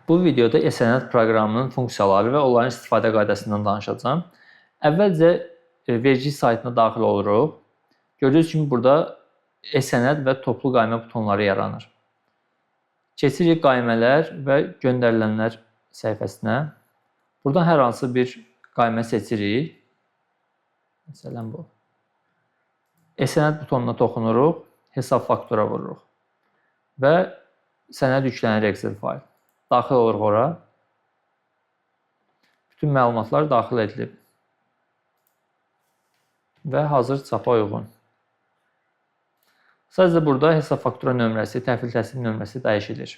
Bu videoda e-sənəd proqramının funksiyaları və onların istifadə qaydasından danışacağam. Əvvəlcə vergi saytına daxil oluruq. Gördüyünüz kimi burada e-sənəd və toplu qaymə butonları yaranır. Keçirik qaymələr və göndərilənlər səhifəsinə. Buradan hər hansı bir qaymə seçirik. Məsələn bu. E-sənəd butonuna toxunuruq, hesab faktura vururuq və sənəd yüklənir Excel fayl. Daxil oluruq ora. Bütün məlumatlar daxil edilib və hazır çapa uyğun. Sadəcə burada hesab faktura nömrəsi, təhvil təslim nömrəsi dəyişilir.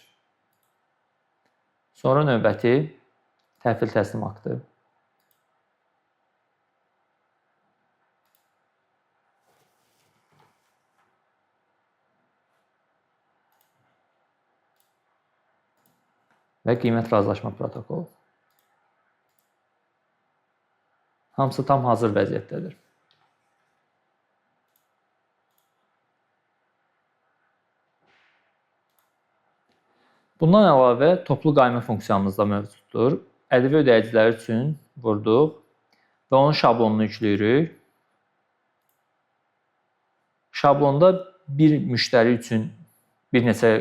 Sonra növbəti təhvil təslim aktı. Və qiymət razılaşma protokolu. Hamısı tam hazır vəziyyətdədir. Bundan əlavə toplu qaymə funksiyamız da mövcuddur. Ədəvi ödəyicilər üçün vurduq və onun şablonunu yükləyirik. Şablonda bir müştəri üçün bir neçə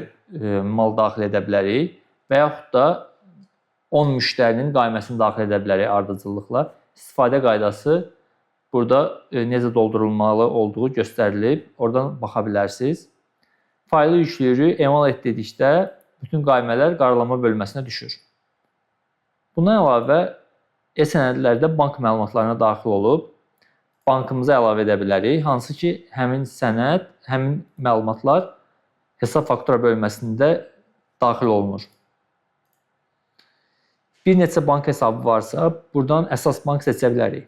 mal daxil edə bilərik və yaxud da 10 müştərinin qayməsini daxil edə bilərik ardıcıllıqla. İstifadə qaydası burada necə doldurulmalı olduğu göstərilib. Oradan baxa bilərsiniz. Faylı yükləyirik, emal et dedikdə bütün qaymələr qaralama bölməsinə düşür. Bundan əlavə e-sənədlərdə bank məlumatlarına daxil olub bankımıza əlavə edə bilərik. Hansı ki, həmin sənəd, həmin məlumatlar hesab faktura bölməsində daxil olunur. Bir neçə bank hesabı varsa, buradan əsas bank seçə bilərik.